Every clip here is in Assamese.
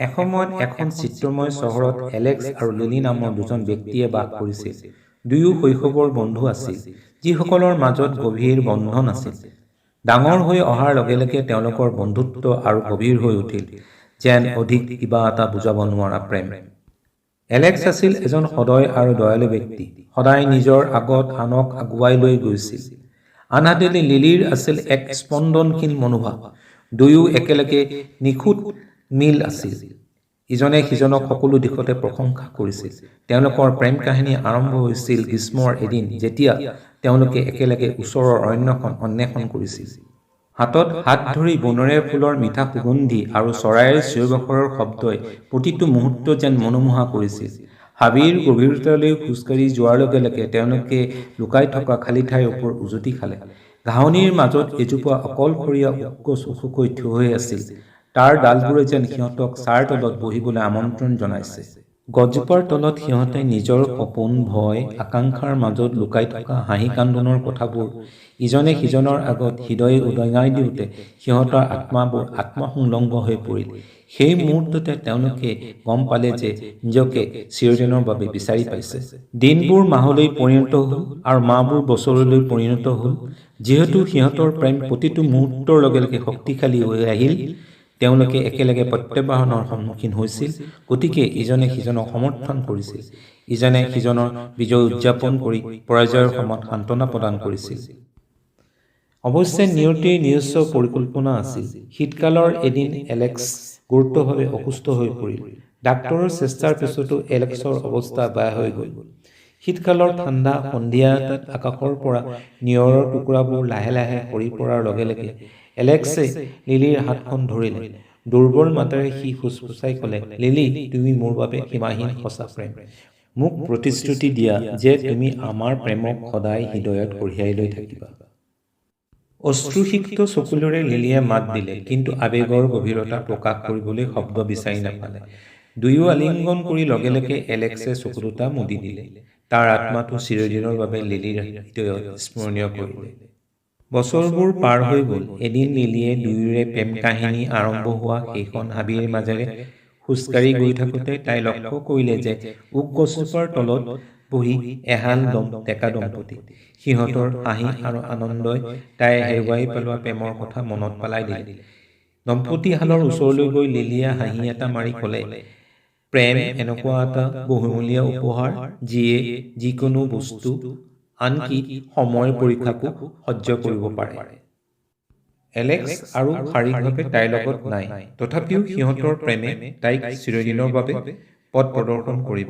এসময়ত এখন চিত্ৰময় চহৰত এলেক্স আৰু লিলি নামৰ দুজন ব্যক্তিয়ে বাস কৰিছিল। দুয়ো শৈশৱৰ বন্ধু আছিল, যিসকলৰ মাজত গভীৰ বন্ধন আছিল। ডাঙৰ হৈ অহাৰ লগে লগে তেওঁলোকৰ বন্ধুত্ব আৰু গভীৰ হৈ উঠিল, যেন অধিক কিবা এটা বুজাব নোৱাৰা প্ৰেম। এলেক্স আছিল এজন সদয় আৰু দয়ালু ব্যক্তি, সদায় নিজৰ আগত আনক আগুৱাই লৈ গৈছিল। আনহাতে লিলিৰ আছিল এক স্পন্দনশীল মনোভাৱ। দুয়ো একেলগে নিখুঁত মিল আছিল। ইজনে সিজনক সকলো দিশতে প্ৰশংসা কৰিছিল। তেওঁলোকৰ প্ৰেম কাহিনী আৰম্ভ হৈছিল গ্ৰীষ্মৰ এদিন, যেতিয়া তেওঁলোকে একেলগে ওচৰৰ অৰণ্যখন অন্বেষণ কৰিছিল। হাতত হাত ধৰি বনৰীয়া ফুলৰ মিঠা সুগন্ধি আৰু চৰাইৰ চিঞৰ-বাখৰৰ শব্দই প্ৰতিটো মুহূৰ্ত যেন মনোমোহা কৰিছিল। হাবিৰ গভীৰতালৈ খোজকাঢ়ি যোৱাৰ লগে লগে তেওঁলোকে লুকাই থকা খালী ঠাইৰ ওপৰত উজুটি খালে। ঘাঁহনিৰ মাজত এজোপা অকলশৰীয়া ওক গছ ওখকৈ থিয় হৈ আছিল। তাৰ ডালবোৰে যেন সিহঁতক ছাঁৰ তলত বহিবলৈ আমন্ত্ৰণ জনাইছে। গছজোপাৰ তলত সিহঁতে নিজৰ সপোন, ভয়, আকাংক্ষাৰ মাজত লুকাই থকা হাঁহি-কান্দোনৰ কথাবোৰ ইজনে সিজনৰ আগত হৃদয় উদঙাই দিওঁতে সিহঁতৰ আত্মাবোৰ আত্মসংলগ্ন হৈ পৰিল। সেই মুহূৰ্ততে তেওঁলোকে গম পালে যে নিজকে চিৰদিনৰ বাবে বিচাৰি পাইছে। দিনবোৰ মাহলৈ পৰিণত হ'ল আৰু মাহবোৰ বছৰলৈ পৰিণত হ'ল। যিহেতু সিহঁতৰ প্ৰেম প্ৰতিটো মুহূৰ্তৰ লগে লগে শক্তিশালী হৈ আহিল, তেওঁলোকে একেলগে প্ৰত্যাহ্বানৰ সন্মুখীন হৈছিল, গতিকে ইজনে সিজনক সমৰ্থন কৰিছিল। ইজনে সিজনৰ বিজয় উদযাপন কৰি পৰাজয়ৰ সময়ত সান্ত্বনা প্ৰদান কৰিছিল। অৱশ্যে নিয়তিৰ নিজস্ব পৰিকল্পনা আছিল। শীতকালৰ এদিন এলেক্স গুৰুতৰভাৱে অসুস্থ হৈ পৰিল। ডাক্তৰৰ চেষ্টাৰ পিছতো এলেক্সৰ অৱস্থা বেয়া হৈ গ'ল। শীতকালৰ ঠাণ্ডা সন্ধিয়া এটাত আকাশৰ পৰা নিয়ৰৰ টুকুৰাবোৰ লাহে লাহে সৰি পৰাৰ লগে লগে এলেক্সে লিলিৰ হাতখন ধৰিলে। দুৰ্বল মাতেৰে সি ফুচফুচাই ক'লে, "লিলি, তুমি মোৰ বাবে সীমাহীন সঁচা প্ৰেম। মোক প্ৰতিশ্ৰুতি দিয়া যে তুমি আমাৰ প্ৰেমক সদায় হৃদয়ত কঢ়িয়াই লৈ থাকিবা।" অশ্ৰুসিক্ত চকুলোৰে লিলিয়ে মাত দিলে, কিন্তু আৱেগৰ গভীৰতা প্ৰকাশ কৰিবলৈ শব্দ বিচাৰি নাপালে। দুয়ো আলিংগন কৰি লগে লগে এলেক্সে চকু দুটা মুদি দিলে। তাৰ আত্মাটো চিৰদিনৰ বাবে লিলিৰ হৃদয়ত স্মৰণীয় কৰিলে। বছৰবোৰ পাৰ হৈ গ'ল। এদিন লিলিয়ে দুয়োৰে প্ৰেম কাহিনী আৰম্ভ হোৱা সেইখন হাবিৰ মাজেৰে খোজকাঢ়ি গৈ থাকোঁতে তাই লক্ষ্য কৰিলে যে ওক গছজোপাৰ তলত বহি এহাল ডেকা দম্পতী। সিহঁতৰ হাঁহি আৰু আনন্দই তাই হেৰুৱাই পেলোৱা প্ৰেমৰ কথা মনত পেলাই দিলে। দম্পতীহালৰ ওচৰলৈ গৈ লিলিয়ে হাঁহি এটা মাৰি ক'লে, "প্ৰেম এনেকুৱা এটা বহুমূলীয়া উপহাৰ, যিয়ে যিকোনো বস্তু, আনকি সময়ৰ পৰীক্ষাকো সহ্য কৰিব পাৰে।" এলেক্স আৰু শাৰীৰিকভাৱে তাইৰ লগত নাই, তথাপিও সিহঁতৰ প্ৰেমে তাইক চিৰদিনৰ বাবে পথ প্ৰদৰ্শন কৰিব,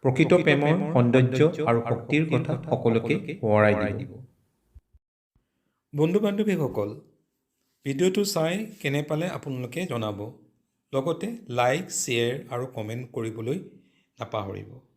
প্ৰকৃত প্ৰেমৰ সৌন্দৰ্য আৰু শক্তিৰ কথা সকলোকে সোঁৱৰাই দিব। বন্ধু বান্ধৱীসকল, ভিডিঅ'টো চাই কেনে পালে আপোনালোকে জনাব। লগতে লাইক, শ্বেয়াৰ আৰু কমেণ্ট কৰিবলৈ নাপাহৰিব।